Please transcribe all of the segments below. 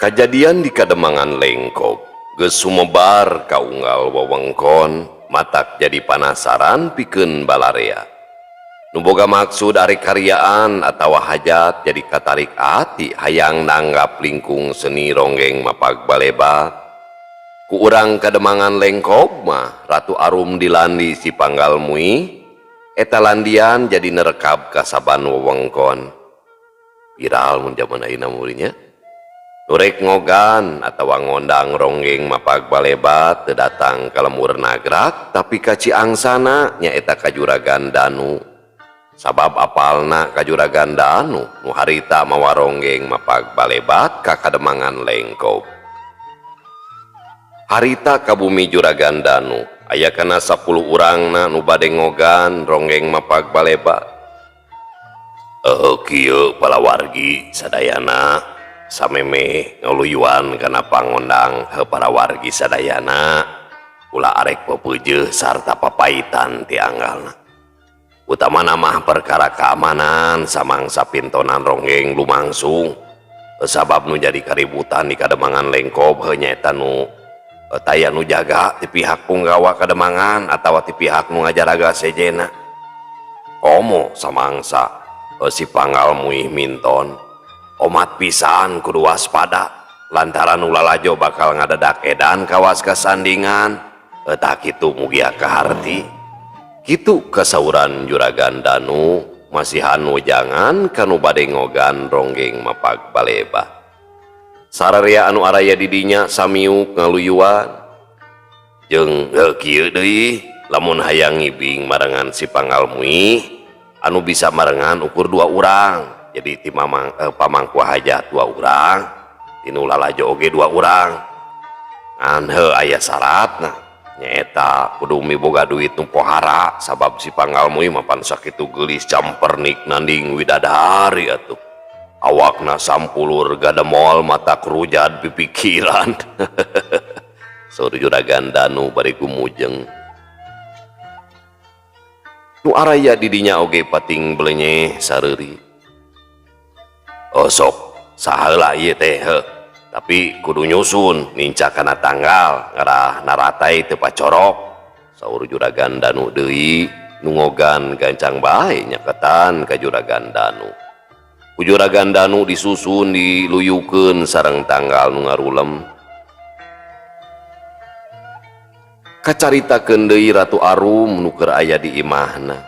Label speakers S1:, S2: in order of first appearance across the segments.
S1: Kajadian di Kademangan Lengkob geus sumebar ka unggal wewengkon, matak jadi panasaran pikeun balarea. Nu boga maksud arek karyaan atawa hajat jadi katarik ati hayang nanggap lingkung seni ronggeng mapag balebat. Ku urang Kademangan Lengkob mah Ratu Arum dilandi si Panggal Muih, eta landian jadi nerekab ka saban wewengkon. Viral mun jaman ayeuna mah nya. Nu rek ngogan atawa ngondang ronggeng mapag balebat teu datang ka lembur Nagrak, tapi ka Ciangsana, nyaeta ka Juragan Danu, sabab apalna ka Juragan Danu nu harita mawa ronggeng mapag balebat ka Kademangan Lengkob. Harita ka bumi Juragan Danu aya kana 10 urangna nu bade ngogan ronggeng mapag balebat. Eh, kieu palawargi sadayana, samemeh ngaluyuan kana pangondang he para wargi sadayana, ulah arek pepeujeuh sarta papaitan ti anggalna, utamana mah perkara keamanan samangsa pintonan ronggeng lumangsung, sabab nu jadi kaributan di Kademangan Lengkob heuh nyaeta nu taya nu jaga ti pihak punggawa kademangan atawa ti pihak nu ngajaraga sejena, komo samangsa si Panggal Muih minton. Omat pisan kudu waspada lantaran ulah lalajo bakal ngadadak edan kawas kasandingan. Tah, kitu, mugia kaharti, kitu kasauran Juragan Danu masihan wejangan kanu bade ngogan ronggeng mapag baleba. Sararea anu araya didinya samiuk ngaluyuan. Jeung kieu deui, lamun hayang ngibing marengan si Panggal Muih, anu bisa marengan ukur dua urang, jadi ti mamang pamangku hajat dua urang, ti nu lalajo oge dua urang. Ngan heuh aya syaratna, nyaeta kudu miboga duit nu pohara, sabab si Panggal Muih mapan sakitu geulis, campernik nanding widadari atuh, awakna sampulur gademol, mata kerujad pipikiran, saur Juragan Danu bari gumujeng. Nu araya didinya oge pating belenyeh sareuri. Oh, sok saheula ieu teh heuh, tapi kudu nyusun nincak kana tanggal ngarah naratai teu pacorok, saur Juragan Danu deui. Nu ngogan gancang bae nyaketan ka Juragan Danu. Ku Juragan Danu disusun, diluyukeun sareng tanggal nu ngarulem. Kacaritakeun deui Ratu Arum nu keur aya di imahna.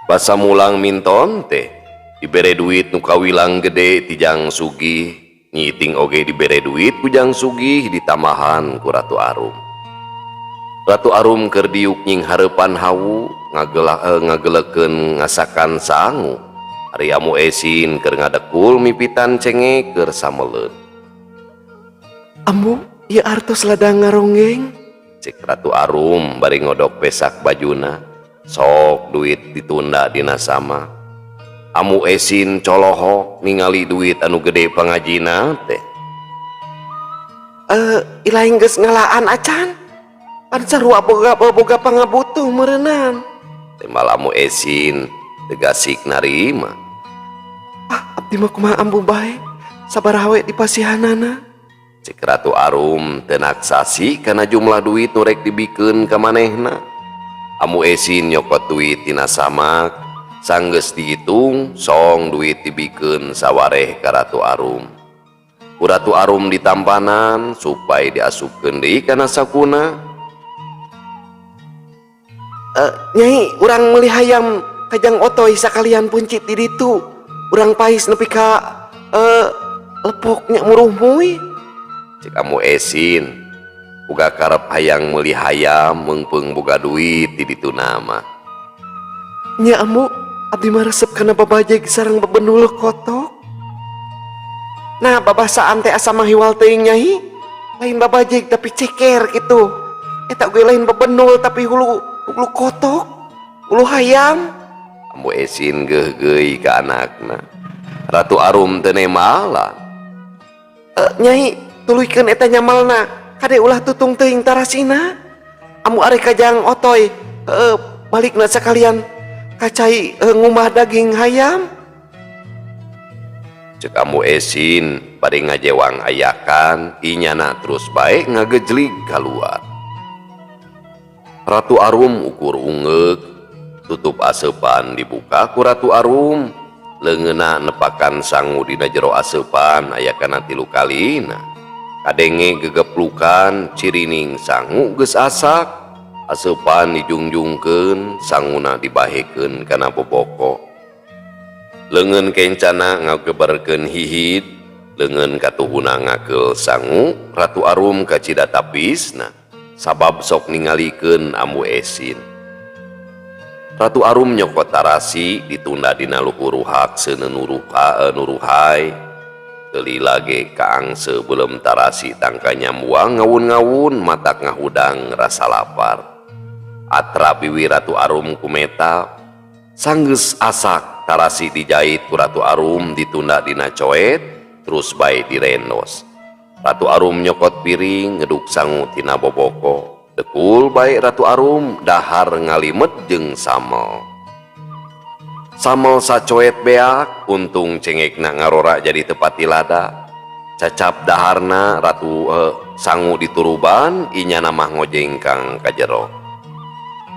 S1: Basa mulang minton teh dibere duit nu kawilang gede ti Jang Sugih, nyiting oge dibere duit ku Jang Sugih, ditambahan ku Ratu Arum. Ratu Arum keur diuk nyinghareupan hawu ngagelekeun ngasakan sangu. Ari Amu Esin keur ngadekul mipitan cengek keur sameleun.
S2: "Ambu, ieu artos ladang ngaronggeng,"
S1: cek Ratu Arum bari ngodok pesak bajuna. Sok duit ditunda dina sama. Amu Esin colohok ningali duit anu gede pangajina teh.
S2: "Eh, ilaing geus ngalaan acan. Pan sarua boga boga pangabutuh meureunan."
S1: Timbal Amu Esin tegasik narima.
S2: "Ah, abdi mah kumaha ambu bae, sabaraha we dipasihanana."
S1: Cek Ratu Arum teu naksasi kana jumlah duit nu rek dibikeun ka manehna. Amu Esin nyokot duit tina samak, sanggeus dihitung, song duit dibikeun sawareh ka Ratu Arum. Ku Ratu Arum ditampanan supaya diasupkeun deui kana sakuna.
S2: "Eh, Nyai, urang meuli hayam kajang Otoy sakalian puncit di ditu. Urang pais nepi ka lepoknya muruh muy."
S1: Cek Amu Esin. Boga karep hayang meuli hayam meungpeung boga duit di ditu nama.
S2: "Nya Ambu, abdi mah resep kana babajeg sareng bebenul kotok." Nah, babasaan teh asa mahiwal teuing, Nyai. Lain babajeg tapi ceker gitu. Eta oge lain bebenul tapi hulu hulu kotok, hulu hayam.
S1: Ambu Esin geugeuy ka anakna. Ratu Arum teu nembalan.
S2: Eh, Nyai, tuluykeun eta nyamelna. Kade ulah tutung teuing tarasina. Amu arek kajang Otoy, balikna sakalian kacai ngumah daging hayam.
S1: Cek Ambu Esin bari ngajewang ayakan, inyana terus bae ngagejlig kaluar. Ratu Arum ukur ungeuk, tutup aseupan dibuka ku Ratu Arum, leungeunna nepakan sangu dina jero aseupan aya kana tilu kalina. Kadenge gegeplukan cirining sangu geus asak, aseupan dijungjungkeun, sanguna dibahekeun kana boboko. Leungeun kencana ngageberkeun hihid, leungeun katuhuna ngakeul sangu, Ratu Arum kacida tapisna sabab sok ningalikeun Ambu Esin. Ratu Arum nyokot tarasi ditunda dina luhur ruhak seuneu nuruhai. Lila ge kaangse beuleum tarasi tangka nyambuang ngawun-ngawun matak ngahudang rasa lapar. Atra biwi Ratu Arum kumeta sanggeus asak tarasi dijait ku Ratu Arum ditunda dina coet terus bae direndos. Ratu Arum nyokot piring ngeduk sangu tina boboko. Dekul bae Ratu Arum dahar ngalimet jeung samel. Samel sacoet beak, untung cengekna ngarora jadi teu pati lada. Cacap daharna Ratu sangu dituruban, inyana mah ngojengkang ka jero.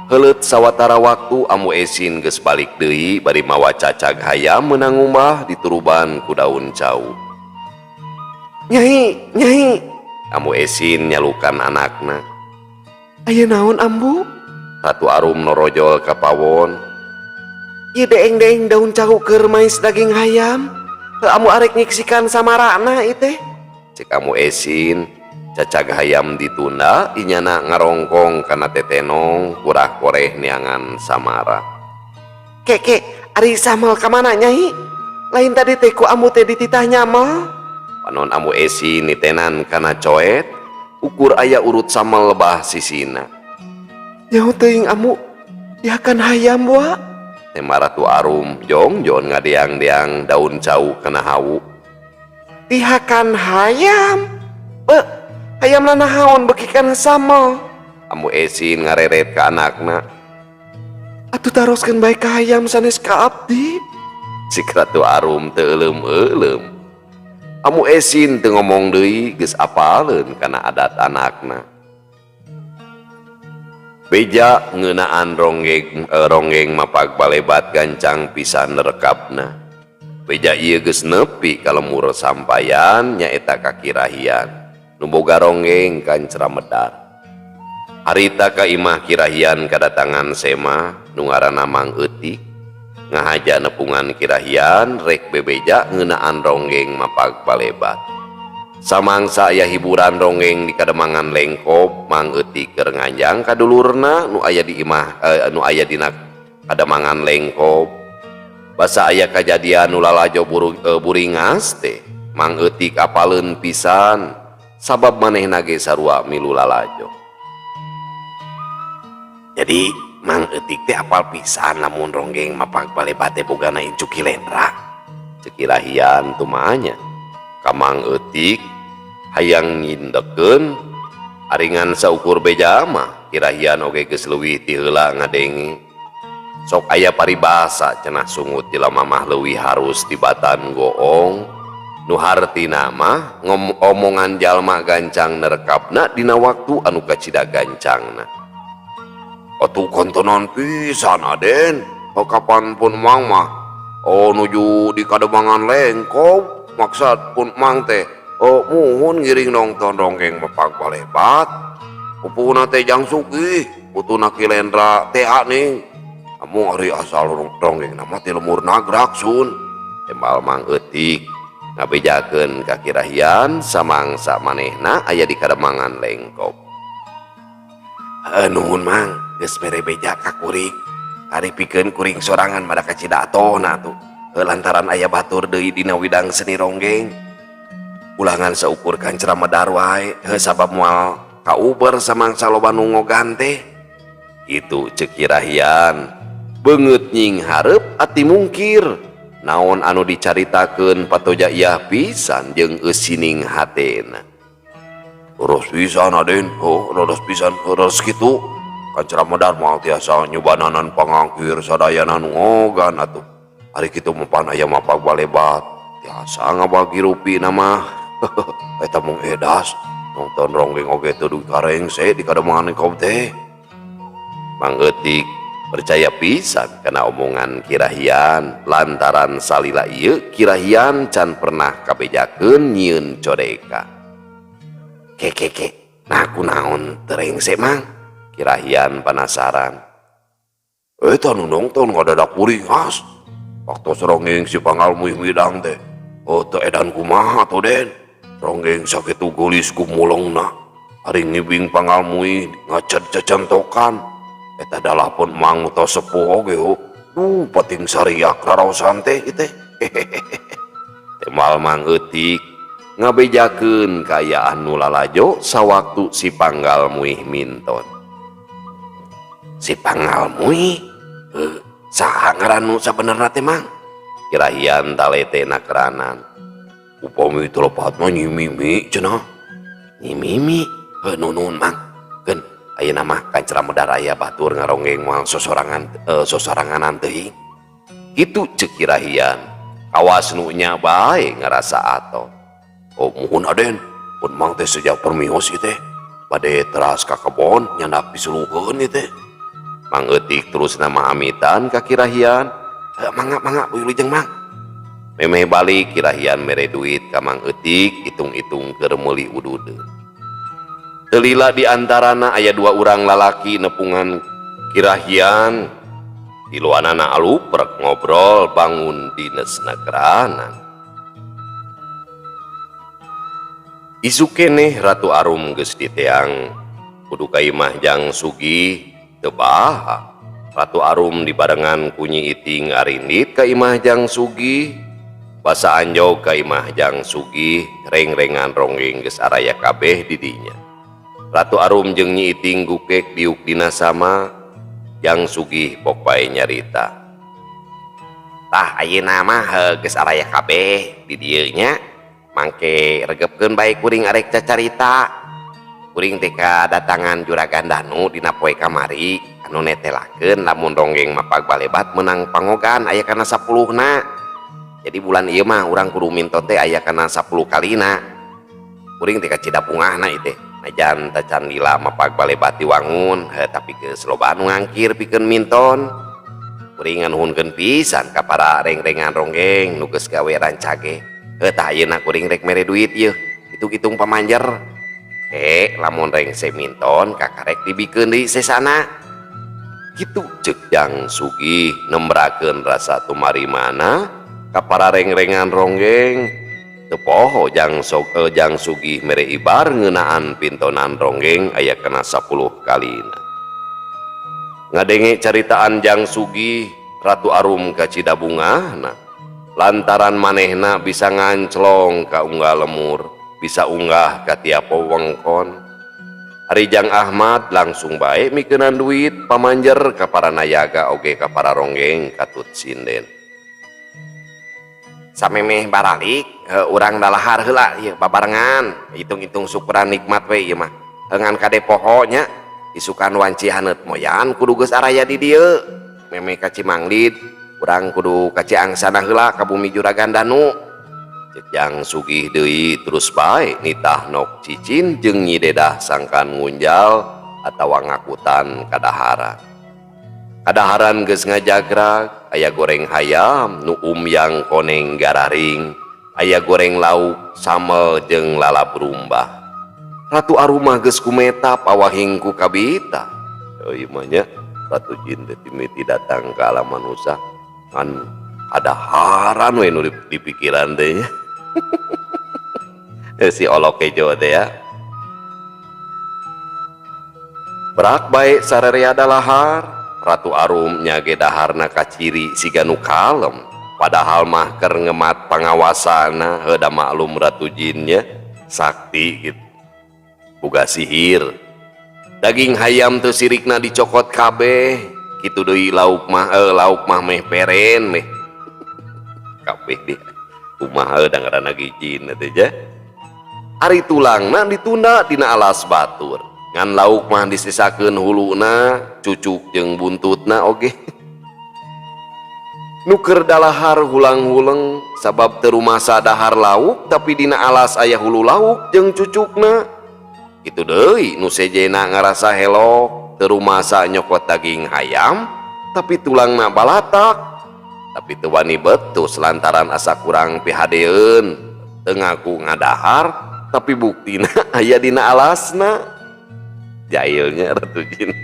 S1: Heuleut sawatara waktu Ambu Esin geus balik deui bari mawa cacag hayam meunang ngumbah dituruban ku daun cau.
S2: Nyai, nyai.
S1: Ambu Esin nyalukan anakna.
S2: Aya naon, Ambu?
S1: Ratu Arum norojol ka pawon.
S2: Ieu deeng-deeng daun cau keur mais daging hayam. Heuh, Ambu arek nyiksikan samarana ieu teh.
S1: Cek Ambu Esin, cacag hayam ditunda, inyana ngarongkong kana tetenong kurah-koreh neangan samara.
S2: Ke, ke, ari samel ka mana, Nyai? Lain tadi teh ku Ambu teh dititah nyamel.
S1: Panon Ambu Esin nitenan kana coet, ukur aya urut samel lebah sisina.
S2: Nyaho teuing, Ambu, dihakan hayam wa.
S1: Tema Ratu Arum jongjon ngadeang-deang daun cau kana hawu.
S2: Dihakan hayam. Be, hayam nanahaon beuki kana samel?
S1: Ambu Esin ngareret ka anakna.
S2: Atuh taroskeun bae ka hayam sanes ka abdi.
S1: Cik Ratu Arum teu euleum-euleum. Ambu Esin teu ngomong deui, geus apaleun kana adat anakna. Beja ngeunaan ronggeng mapag balebat gancang pisan nerekapna. Beja ieu geus nepi ka lemur sampayan, nyaeta ka Kirahian nu boga ronggeng kancra medar. Harita ka imah Kirahian kadatangan Sema nu ngaranna Mang Eutik ngahaja nepungan Kirahian rek bebeja ngeunaan ronggeng mapag balebat. Samangsa aya hiburan ronggeng di Kademangan Lengkob, Mang Eutik keur nganjang ka dulurna nu aya di imah nu aya dina Kademangan Lengkob. Basa aya kajadian nu lalajo buringas teh, Mang Eutik apaleun pisan sabab manehna ge sarua milu lalajo. Jadi Mang Eutik teh apal pisan lamun ronggeng mapag balebat teh bogana incu Ki Lendra. Cek Kirahian tumanya ka Mang Eutik hayang nyindekeun aringan saukur beja mah Kirahian oge geus leuwih ti heula ngadenge. Sok aya paribasa cenah, sungut jelema mah leuwih harus tibatan goong, nu hartina mah omongan jalma gancang nerekapna dina waktu anu kacida gancangna.
S3: Atuh kantenan pisan, Aden. Oh, kapan pun Mang mah, oh, nuju di Kademangan Lengkob, maksad pun Mang teh, oh, muhun ngiring nonton ronggeng mapag balebat. Pupuna teh jang sugih, putuna Ki Lendra teh ning. Kamu ari asal ronggeng nama ti lemur Nagrak, Sun.
S1: Tembal Mang Eutik ngabejakeun ka Kirahian samangsa manehna aya di Kademangan Lengkob.
S2: Heuh, nuhun, Mang, geus mere beja ka kuring. Ari pikeun kuring sorangan mah da kacida atohna atuh. Heuh, lantaran aya batur deui dina widang seni ronggeng. Ulangan saukur kancra medar wae, heuh, sabab moal kauber samangsa loba nu ngogan teh.
S1: Itu cek Kirahian. Beungeut nying hareup ati mungkir. Naon anu dicaritakeun patoja iyah pisan jeung eusining hatena.
S3: Leres pisan, Aden, oh, leres pisan, leres kitu. Kancra medar moal tiasa nyubananan pangangkir sadayana nu ngogan atuh. Ari kitu mah pan aya mapag balebat. Tiasa ngabagi rupina mah. Eta mung edas nonton ronggeng oge teu dugi ka rengse di Kademangan Lengkob teh.
S1: Mang Eutik percaya pisan kana omongan Ki Rahyan lantaran salila ieu Ki Rahyan can pernah kabejakeun nyieun codeka.
S2: Ke ke ke, nah kunaon teu rengse Mang?
S1: Ki Rahyan panasaran.
S3: Eta nu nongton ngadadak buringas. Waktu ronggeng si Panggal Muih Midang teh. Oh teu edan kumaha tuh Den. Ronggeng sakitu geulis gumulengna. Ari ngibing Panggal Muih ngacad cacantokan. Eta dalah pun Mang tos sepuh oge ho. Duh pating sariak raraosan teh ieu teh.
S1: Temal Mang Eutik ngabejakeun kaayaan nu lalajo sawaktu si Panggal Muih minton.
S2: Si Panggal Muih? Saha ngaran nu sabenerna teh Mang?
S1: Ki Rahyan talete nakeranan.
S3: Upami teu lepat mah Nyi Mimi cenah.
S2: Nyi Mimi? Heuh nuhun Mang. Keun ayeuna mah kancra medar aya batur ngaronggeng moal sosoranganan teuing.
S1: Kitu ceuk Ki Rahyan. Kawas nu nya bae ngarasa ato.
S3: Oh muhun Aden, pun Mang teh sejak permios ieu teh. Bade teras ka kebon nyandak pisulukeun ieu teh.
S1: Mang Eutik terus nama amitan ka Ki Rahyan.
S2: Mangga mangga wilujeng Mang.
S1: Memeh balik Ki Rahyan mere duit ka Mang Eutik hitung-hitung keur meuli ududeun. Teu lila di antarana aya dua urang lalaki nepungan Ki Rahyan. Tiluanana aluprek ngobrol bangun dines nagranan. Isuk keneh Ratu Arum geus diteang kudu ka imah Jang Sugih teu baha. Ratu Arum dibarengan ku Nyi Iting arindit ka imah Jang Sugih. Basa anjog ka imah Jang Sugih reng-rengan ronggeng geus araya kabeh di dinya. Ratu Arum jeung Nyi Iting gukek diuk dina sama. Jang Sugih pok bae nyarita.
S2: Tah ayeuna mah geus araya kabeh di dieu nya. Mangke regepkeun bae kuring arek cacarita. Kuring teh kadatangan Juragan Danu dina poe kamari anu netelakeun lamun ronggeng mapag balebat meunang pangogan aya kana 10-na. Jadi bulan ieu mah urang kudu minto teh aya kana 10 kalina. Kuring teh kacida bungahna ieu teh. Najan tacan lila mapag balebat diwangun, tapi geus loba anu ngangkir pikeun minton. Kuring nganuhunkeun pisan ka para reng-rengan ronggeng nu geus gawe rancage. Tah ayeuna kuring rek mere duit ieu, hitung-hitung pamanjer. Lamun rengse minton kakarek dibikeun deui sesana.
S1: Kitu ceuk Jang Sugih nembrakeun rasa tumarimana ka para reng-rengan ronggeng. Teu poho Jang Sugih mere ibar ngeunaan pintonan ronggeng aya kana 10 kalina. Ngadenge caritaan Jang Sugih, Ratu Arum kacida bungahna. Lantaran manehna bisa nganclong ka unggal lemur, bisa unggah ka tiap wewengkon. Ari Jang Ahmad langsung bae mikeunan duit pamanjer ka para nayaga oge ka para ronggeng katut sinden.
S2: Samemeh baralik, urang dalahar heula ieu babarengan, hitung-hitung syukuran nikmat we ieu mah. Ngan kade poho nya, isukan wanci haneut moyan kudu geus araya di dieu. Memeh ka Cimanglid, urang kudu ka Ciangsana heula ka bumi Juragan Danu.
S1: Ceuk Jang Sugih deui terus bae nitah nok cicin jeung Nyi Dedah sangkan ngunjal atawa ngakutan kadaharan. Kadaharan geus ngajagrag, aya goreng hayam nu umyang koneng gararing, aya goreng lauk samel jeung lalap rumbah. Ratu Arumah geus kumetap awahing ku kabita. Euy mah nya Ratu Jin teh mimiti datang ka alam manusia ngan kadaharan we nu di pikiran teh nya. Si olok kejo teh ya. Berak bae sarerea dalahar. Ratu Arum nyage daharna kaciri siga nu kalem. Padahal mah keur ngemat pangawasana, heuh da maklum Ratu Jinnya sakti gitu. Boga sihir. Daging hayam teu sirikna dicokot kabeh. Kitu deui lauk mah meh peren meh. Kabeh deh. Kumaha da ngaranna ge jin teh ja. Ari tulangna ditunda dina alas batur. Ngan lauk mah disisakeun huluna, cucuk jeung buntutna oge. Nu keur dalahar hulang-huleng sabab teu rumasa dahar lauk tapi dina alas aya hulu lauk jeung cucukna. Kitu deui nu sejena ngarasa helok teu rumasa nyokot daging hayam tapi tulangna balatak. Tapi teu wani betus lantaran asa kurang pihadeeun teu ngaku ngadahar tapi buktina aya dina alasna. Jailnya Ratu Jin.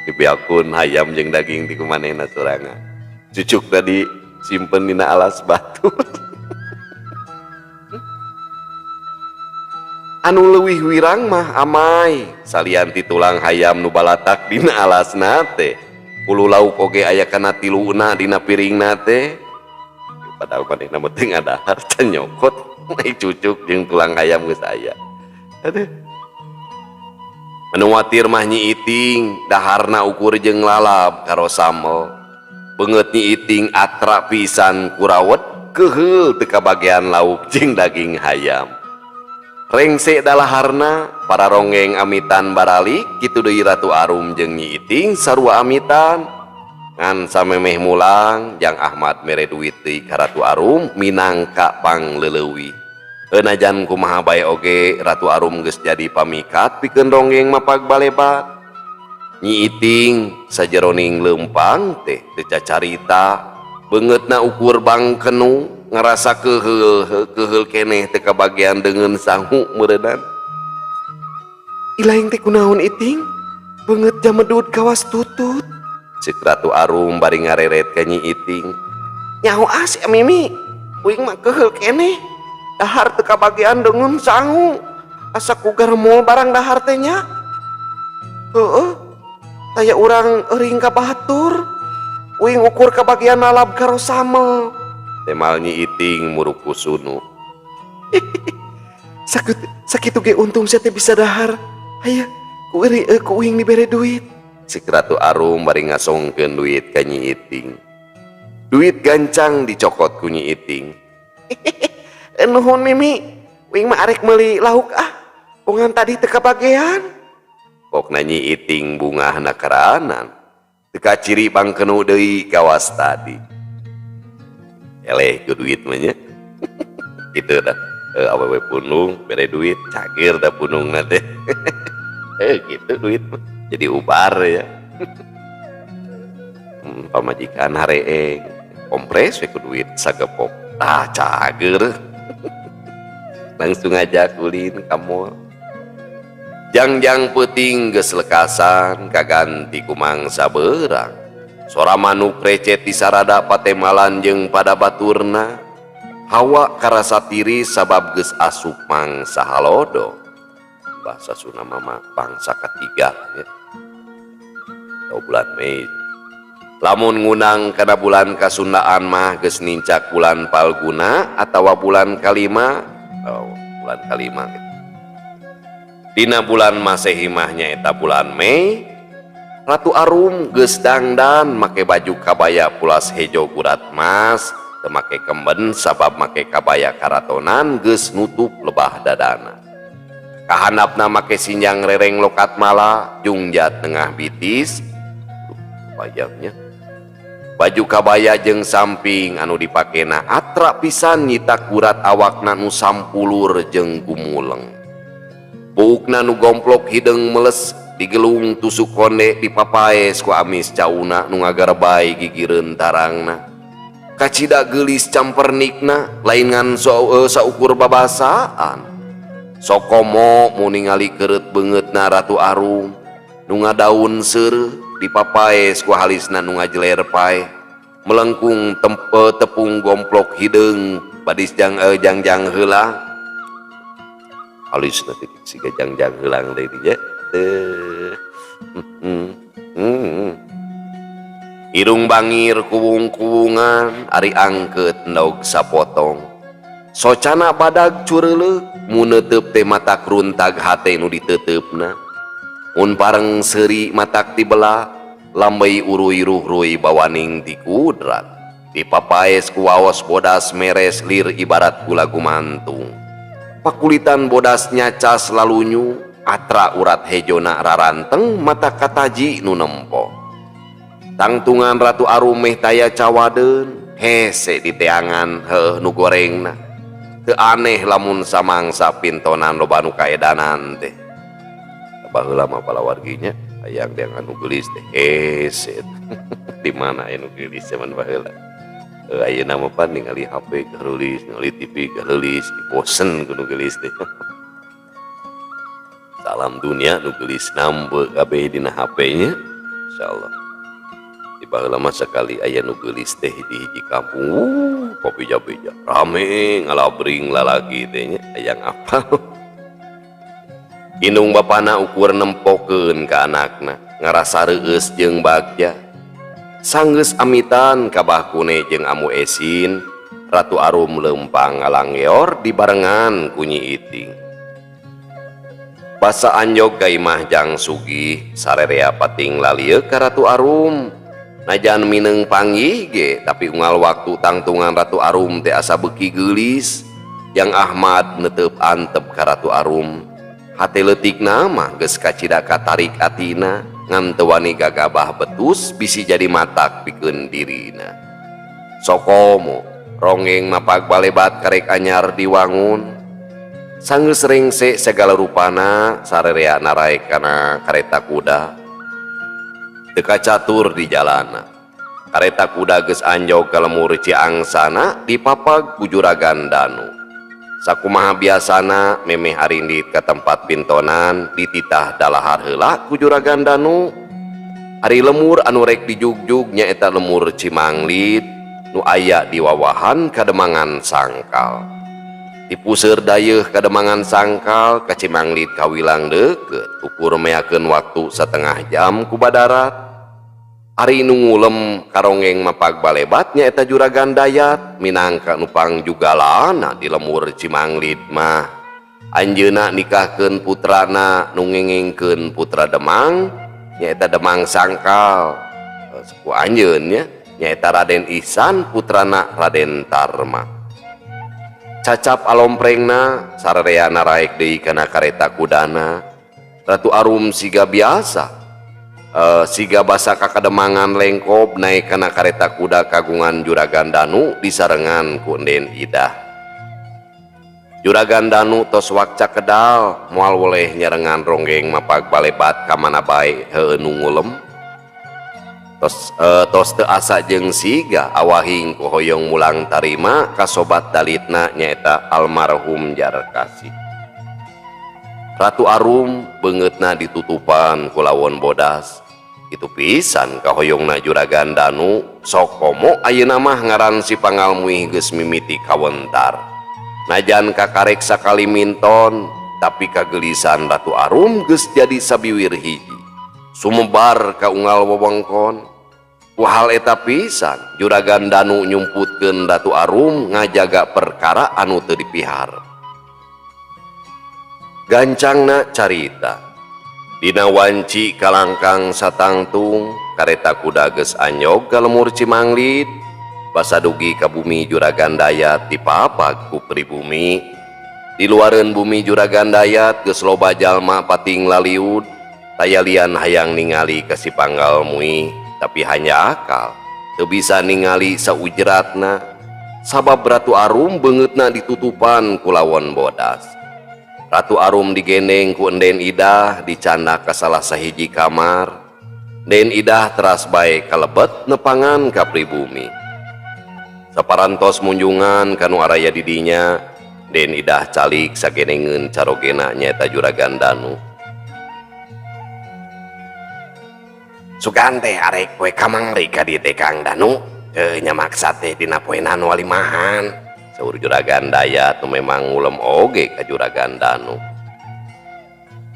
S1: Dibeakun hayam jeung daging di kumanehna sorangan. Cucuk tadi simpen dina alas batu. Anu leuwih wirang mah amai salian ti tulang hayam nu balatak dina alasna teh. Hulu lauk oge aya kana tiluna dina piringna teh. Padahal manehna mah teu ngadahar can nyokot naik cucuk jeung tulang hayam geus aya. Aduh. Anu watir mah Nyi Iting daharna ukur jeung lalab karo samel. Beungeut Nyi Iting atra pisan kurawet keuheul teu kabagean lauk jeung daging hayam. Rengse dalaharna para ronggeng amitan baralik kitu deui Ratu Arum jeung Nyi Iting sarua amitan. Ngan samemeh mulang Jang Ahmad mere duit deui ka Ratu Arum minangka pangleuleuwih. Enajan kumaha bae oge Ratu Arum geus jadi pamikat pikeun ronggeng mapag balebat. Nyi Iting sajeroning leumpang teh teu cacarita beungeutna ukur bangkenu ngarasa keuheul keuheul keneh teu kabagean deungeun sangu meureunnan.
S2: Ilaing teh kunaon Iting? Beungeut jamedud kawas tutut.
S1: Ceuk Ratu Arum bari ngareret ka Nyi Iting.
S2: Nyaho ah si Mimi, uing mah keuheul keneh. Dahar teu kabagean deungeun sangu. Asa ku garemol barang dahar teh nya. Heueuh. Taya urang euring ka batur. Uing ukur kabagean nalab karo samel.
S1: Temal Nyi Iting muruk ku sunu.
S2: Sakitu ge untung sia teh bisa dahar. Hayu ku iri, ku uing dibere duit.
S1: Ceuk Ratu Arum bari ngasongkeun duit ka Nyi Iting. Duit gancang dicokot ku Nyi Iting.
S2: Nuhun Mimi, uing mah arek meuli lauk ah. Bongan tadi teu kabagean.
S1: Pokna Nyi Iting bungahna karanan. Teu kaciri bangkenu deui kawas tadi. Eleh ku duit mah nya. Kitu dah. Awewe punung bere duit cageur da punungna teh. Gitu duit mah. Jadi ubar ya. Pamajikan hareeng kompres we ku duit sagepok. Tah cageur. Langsung aja kulin ka mall. Jangjang peuting geus lekasan kaganti ku mangsa beurang. Sora manuk recet di sarada patemalan jeung pada baturna. Hawa karasa tiris sabab geus asup mangsa halodo. Bahasa Sunda mah bangsa ketiga ya. Atau bulan Mei. Lamun ngundang kana bulan kasundaan mah geus nincak bulan Palguna atawa bulan kalima. Oh, bulan kalima gitu. Dina bulan Masehi mah nyaeta bulan Mei. Ratu Arum geus dangdan make baju kabaya pulas hejo gurat mas, teu make kemben sabab make kabaya karatonan geus nutup lebah dadana. Kahandapna make sinjang rereng lokat mala jungjat tengah bitis. Bayangnya. Baju kabaya jeung samping anu dipakena atra pisan nyitak gurat awakna nu sampulur jeung gumuleng. Buukna nu gomplok hideung meles digelung tusuk konde dipapaes ku amis cauna nu ngagarebay gigireun tarangna. Kacida geulis campernikna lain ngan saukur babasaan. Sokomo mu ningali keureut beungeutna Ratu Arum nu ngadaun seureuh dipapaes ku halisna nu ngajeler pae. Melengkung tepung gomplok hideung badis jangjang heulang. Halisna teh siga jangjang heulang deui nya. Teu. Irung bangir kuwung-kuwungan ari angkeut endog sapotong. Socana badag cureuleuh mun neuteub teh matak runtag hate nu diteuteup-na. Mun pareng seuri matak tibelah lambey uruy ruhruy bawaning ti kudrat. Dipapaes ku waos bodas meres lir ibarat gula gumantung. Pakulitan bodas nyacas lalunyu atra urat hejona raranteng mata kataji nu nempo. Tangtungan Ratu Arum meh taya cawadeun, hese diteangan heuh nu gorengna. Teu aneh lamun samangsa pintonan loba nu kaedanan teh. Baheula mah palawargi nya hayang neangan nu geulis teh hese. Di mana aya nu geulis zaman baheula. Ayeuna mah pan ningali HP gareulis, ningali TV gareulis, bosen ku nu geulis teh. Salam dunia nu geulis nambe kabeh dina HP nya. Insyaallah. Di baheula mah sakali aya nu geulis teh di hiji kampung, pabeja-beja rame ngalabring lalaki teh nya hayang apal. Indung bapana ukur nempokeun ka anakna, ngarasa reueus jeung bagja. Sanggeus amitan ka Bah Kune jeung Amu Esin, Ratu Arum leumpang ngalanggeor dibarengan ku Nyi Iting. Basa anjog ka imah Jang Sugih, sarerea pating lalieuk ka Ratu Arum. Najan mineng panggih ge, tapi unggal waktu tangtungan Ratu Arum teh asa beuki geulis. Jang Ahmad netep antep ka Ratu Arum. Hate leutikna mah geus kacida katarik atina, ngan teu wani gagabah betus bisi jadi matak pikeun dirina. Sokomo ronggeng mapag balebat karek anyar diwangun. Sanggeus rengse segala rupana sarerea naraek kana kareta kuda. Teu kacatur di jalana. Kareta kuda geus anjog ka lemur Ciangsana dipapag ku Juragan Danu. Sakumaha biasana memeh arindit ka tempat pintonan dititah dalahar heula ku Juragan Danu. Ari lemur anu rek dijugjug nyaeta lemur Cimanglid nu aya di wawahan Kademangan Sangkal. Dipuseur dayeuh Kademangan Sangkal ka Cimanglid kawilang deukeut ukur meakeun waktu setengah jam ku badarat. Ari nu ngulem karonggeng mapag balebat nyaeta Juragan Dayat minangka nu pangjugalana di lemur Cimanglid mah. Anjeunna nikahkeun putrana nu ngengengkeun putra Demang nyaeta Demang Sangkal. Suku anjeun nya nyaeta Raden Ihsan putrana Raden Tarma. Cacap alomprengna sarerea naraek deui kana kareta kudana. Ratu Arum siga biasa. Siga basa ka Kademangan Lengkob naek kana kareta kuda kagungan Juragan Danu disarengan ku Enden Idah. Juragan Danu tos wakca kedal moal woleh nyarengan ronggeng mapag balebat ka mana bae heueuh nu ngulem. Tos teu asa jeung siga awahing ku hoyong mulang tarima ka sobat dalitna nyaeta almarhum Jarkasi. Ratu Arum beungeutna ditutupan ku lawon bodas. Itu pisan kahoyongna Juragan Danu sokomo ayeuna mah ngaran si pangalmuih geus mimiti kawentar. Najan kakarek sakali minton tapi kagelisan Ratu Arum geus jadi sabiwir hiji. Sumebar ka unggal wewengkon. Ku hal eta pisan Juragan Danu nyumputkeun Ratu Arum ngajaga perkara anu teu dipihar. Gancangna carita. Dina wanci kalangkang satangtung kareta kuda geus anyog ka lemur Cimanglid basa dugi ka bumi Juragan Dayat dipapag ku pribumi. Di luareun bumi Juragan Dayat geus loba jalma pating laliud taya lian hayang ningali ka si panggal mui tapi hanya akal teu bisa ningali saujratna sabab Ratu Arum beungeutna ditutupan ku lawon bodas. Ratu Arum digendeng ku Enden Idah dicandak ka salah sahiji kamar. Enden Idah teras bae kalebet nepangan ka pribumi. Saparantos munjungan ka nu araya di dinya, Den Idah calik sagenengeun carogena nyaeta Juragan Danu. Sugan teh arek poe kamangri ka dieu teh Kang Danu, teu nya maksa teh dina poenan walimahan. Saur Juragan Dayat nu memang ngulem oge ka Juragan Danu.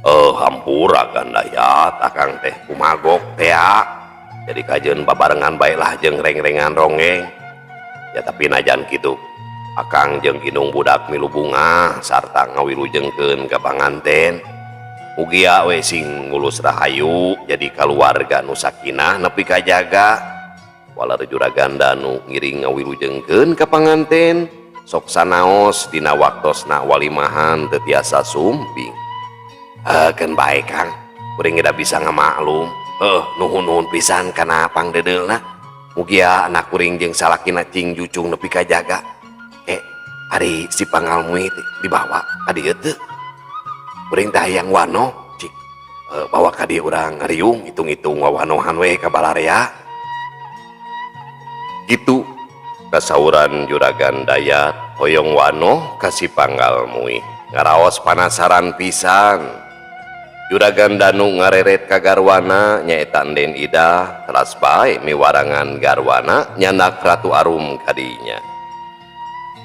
S1: Hampura Kang Dayat, akang teh kumagok teh ya. Jadi kajeun babarengan bae lah jeung reng-rengan ronggeng. Ya tapi najan kitu, akang jeung indung budak milu bungah sarta ngawilujengkeun ka panganten. Mugia we sing mulus rahayu jadi kaluarga nu sakinah nepi kajaga. Walar Juragan Danu ngiring ngawilujengkeun ka panganten. Sok sanaos dina waktosna walimahan teu tiasa sumping. Keun bae Kang, kuring geus bisa ngamaklum. Heuh, nuhun-nuhun pisan kana pangdeudeulna. Mugia anak kuring jeung salakina cing jucung nepi ka jaga. Eh, ari si Pangalmui teh dibawa ka dieu teu? Kuring teh hayang wanoh, cik. Bawa ka dieu urang ngariung hitung-hitung wawanohan we ka balarea. Kitu kasauran Juragan Dayat hoyong wanoh ka si Panggalmui. Ngaraos panasaran pisan. Juragan Danu ngareret ka garwana nyaeta Enden Idah teras bae miwarangan garwana nyandak Ratu Arum kadinya.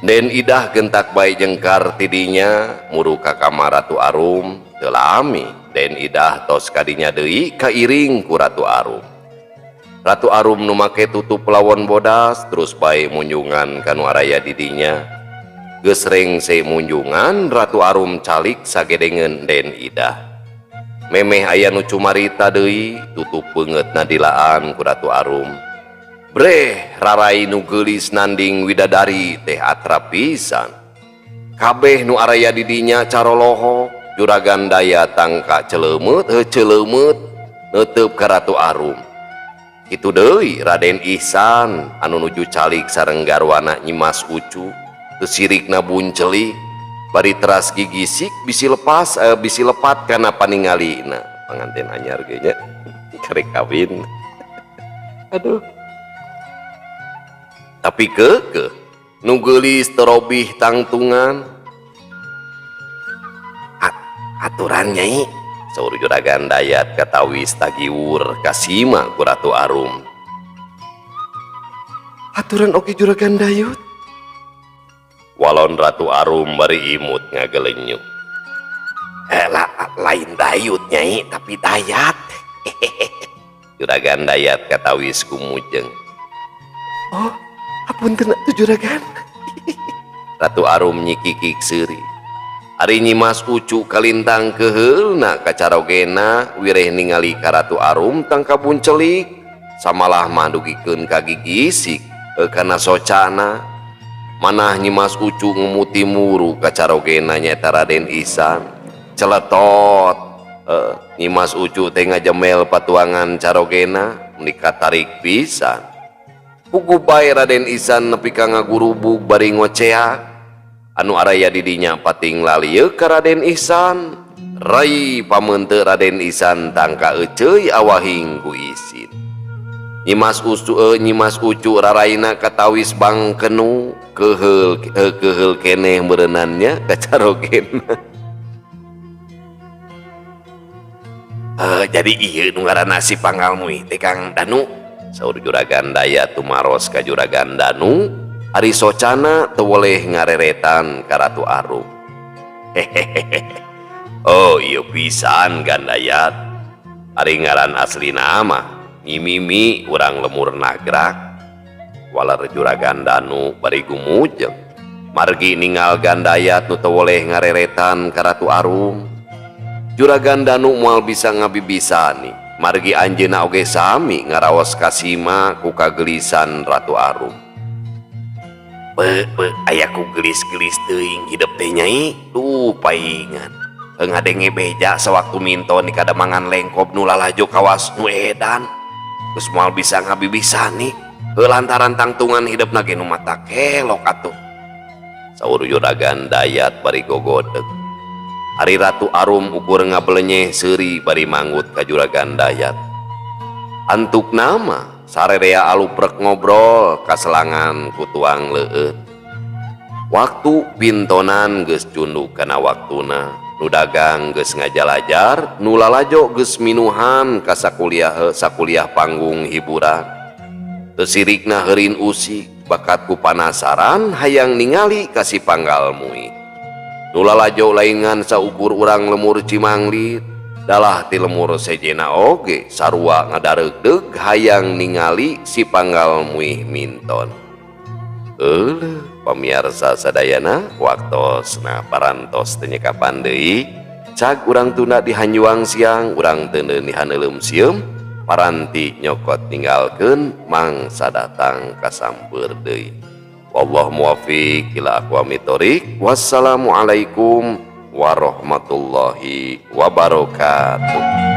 S1: Enden Idah gentak bae jengkar tidinya muru ka kamar Ratu Arum teu lami Den Idah tos kadinya deui kairing ku Ratu Arum. Ratu Arum nu make tutup lawon bodas terus bae munjungan ka nu araya di dinya. Geus rengse munjungan Ratu Arum calik sagedengeun Den Idah. Memeh aya nu cumarita deui tutup beungeutna dilaan ku Ratu Arum. Breh rarai nu geulis nanding widadari teh atrap pisan. Kabeh nu araya di dinya caroloho Juragan Daya tangka celemeut heuh celemeut neuteup ka Ratu Arum. Kitu deui Raden Ihsan anu nuju calik sareng garwana Nyimas Ucu teu sirikna buncelik bari teras gigisik bisi lepas bisi lepat kana paningalina panganten anyar ge nya karek kawin. Aduh. Tapi keukeuh nu geulis terobih tangtungan. Aturan nyai saur Juragan Dayat katawis tagiwur kasima ku Ratu Arum.
S2: Aturan oge Juragan Dayut.
S1: Walon Ratu Arum bari imut ngagelenyuk. Lain Dayut nyai tapi Dayat. Juragan Dayat katawis kumujeng.
S2: Oh, apunten atuh Juragan.
S1: Ratu Arum nyikikik seuri. Ari Nyimas Ucu kalintang keheulna kacarogena wireh ningali ka Ratu Arum tangka buncelik samalah mah dugikeun ka gigisik kana socana. Manah Nyimas Ucu ngemuti muru kacarogena nyaeta Raden Ihsan. Celetot Nyimas Ucu teh ngajemel patuangan carogena meni katarik pisan. Puguh bae Raden Ihsan nepi ka ngagurubug bari ngoceak. Anu araya di dinya pating lalieuk ka Raden Ihsan. Rai pameunteuk Raden Ihsan tangka euceuy awahing ku isin. Nyimas Ucu raraina katawis bangkenu keheul keheul keneh meureunannya kacarogena. Jadi ieu nu ngaranna si Pangalmui teh Kang Danu. Saur Juragan Dayat tumaros ka Juragan Danu ari socana teu weleh ngareretan ka Ratu Arum. Hehehe. Oh ieu pisan Gandayat. Ari ngaran aslina mah Nyi Mimi urang lemur nagrak. Waler Juragan Danu bari gumujeng. Margi ningal Gandayat nu teu weleh ngareretan ka Ratu Arum. Juragan Danu moal bisa ngabibisani. Margi anjeunna oge sami ngaraos kasima ku kagelisan Ratu Arum. Be, be, aya ku gelis-gelis teuing hidep teh nyai. Duh paingan. Ngadenge beja sewaktu minton di kademangan lengkob nu lalajo kawas nu edan. Geus moal bisa ngabibisani. Heuh lantaran tangtungan hidepna ge nu mata kelok atuh. Saur Juragan Dayat bari gogodeg. Ari Ratu Arum ukur ngabelenyeh seuri bari manggut ka Juragan Dayat. Antuk nama sarerea aluprek ngobrol kaselangan ku tuang leueut. Waktu pintonan geus cunduk kana waktuna, nu dagang geus ngajalajar, nu lalajo geus minuhan ka sakuliah panggung hiburan. Teu sirikna heurin usik, bakat ku panasaran hayang ningali ka si Panggalmui. Nu lalajo lain ngan saukur urang lemur Cimanglit, dalah ti lemur sejena oge sarua ngadareugdeug hayang ningali si Panggalmui minton. Euleuh pamiarsa sadayana waktosna parantos teu nyekapan deui. Cag urang tunda di hanjuang siang, urang teuneun di haneuleum sieum, paranti nyokot ninggalkeun mangsa datang kasampeur deui. Wallahu muwaffiq ila aqwamit thoriq. Wassalamualaikum warahmatullahi wabarakatuh.